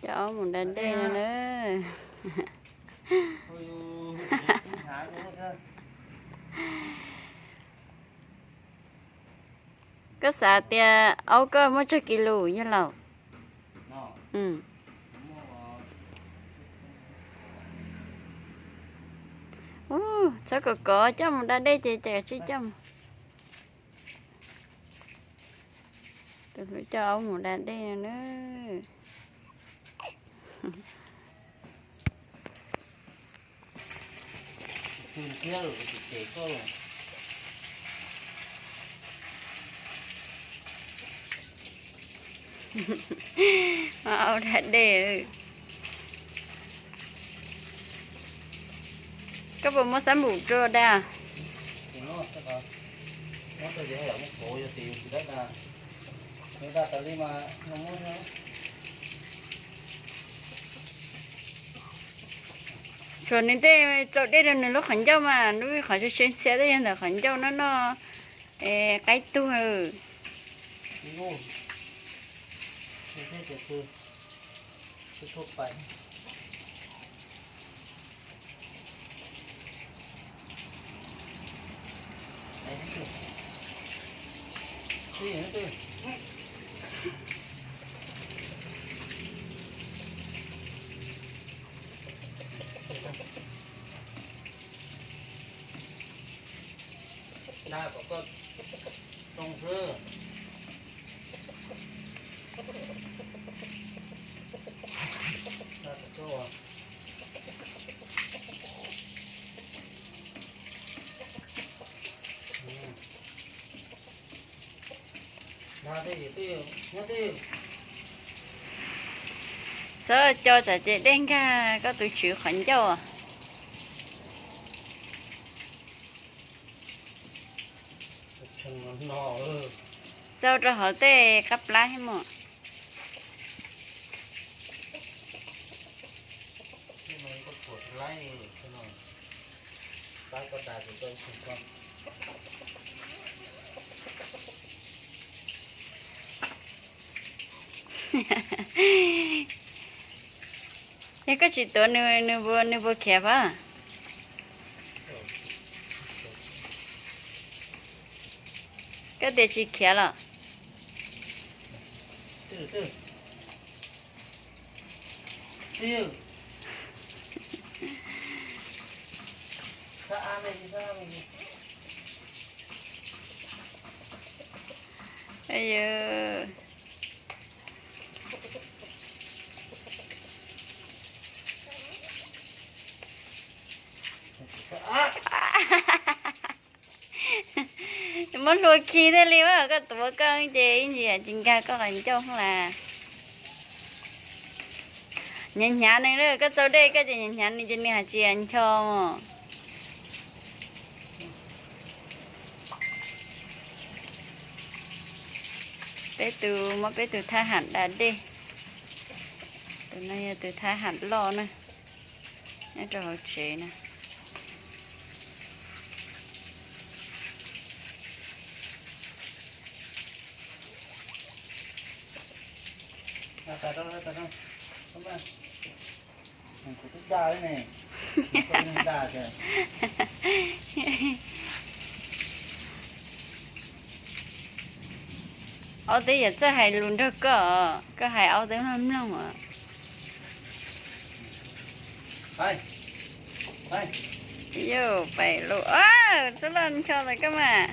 Coj aub mus da dej no na. Koj xav tias aub koj muaj tsawg kis lus yog laus? Txhob kom kov, coj mus da dej ces kav tsij coj mus. Tus hlub coj aub mus da dej no na. Aub da dej. Koj puas muab xab npum rau da? Tshuav nws tej txaus dej rau nws lub qhov ncauj mas lub qhov tseem tseem ntxhiab tej yog ntawm qhov ncauj no no. Qaib tuag. Dag kom koj zoo xwb. Txhob co tsam ces dej nkag koj tus tswv qhov ncauj. Xau rau hauv tej qab plab thiab mas. Yog koj tsis tuav nws, nws puas khiav pab? Koj tias tsis khiav los? Muab hlua khi thiaj li as, koj tuav koj ces ib ntsis tsis nkag koj qhov ncauj las. Hnyav hnyav nws, koj txaus dej koj ces hnyav hnyav nws ces nws hais tsis ncho os. Peb tus, muab peb tus thab ham da dej. Tus no yog tus thab ham loj na, nyob rau hauv tsev na. Aub twb yuav txawj hais lus nrog koj, koj hais aub twb mloog mloog os. Yuj, pais lus, txhob loj ncho ntawm koj mas.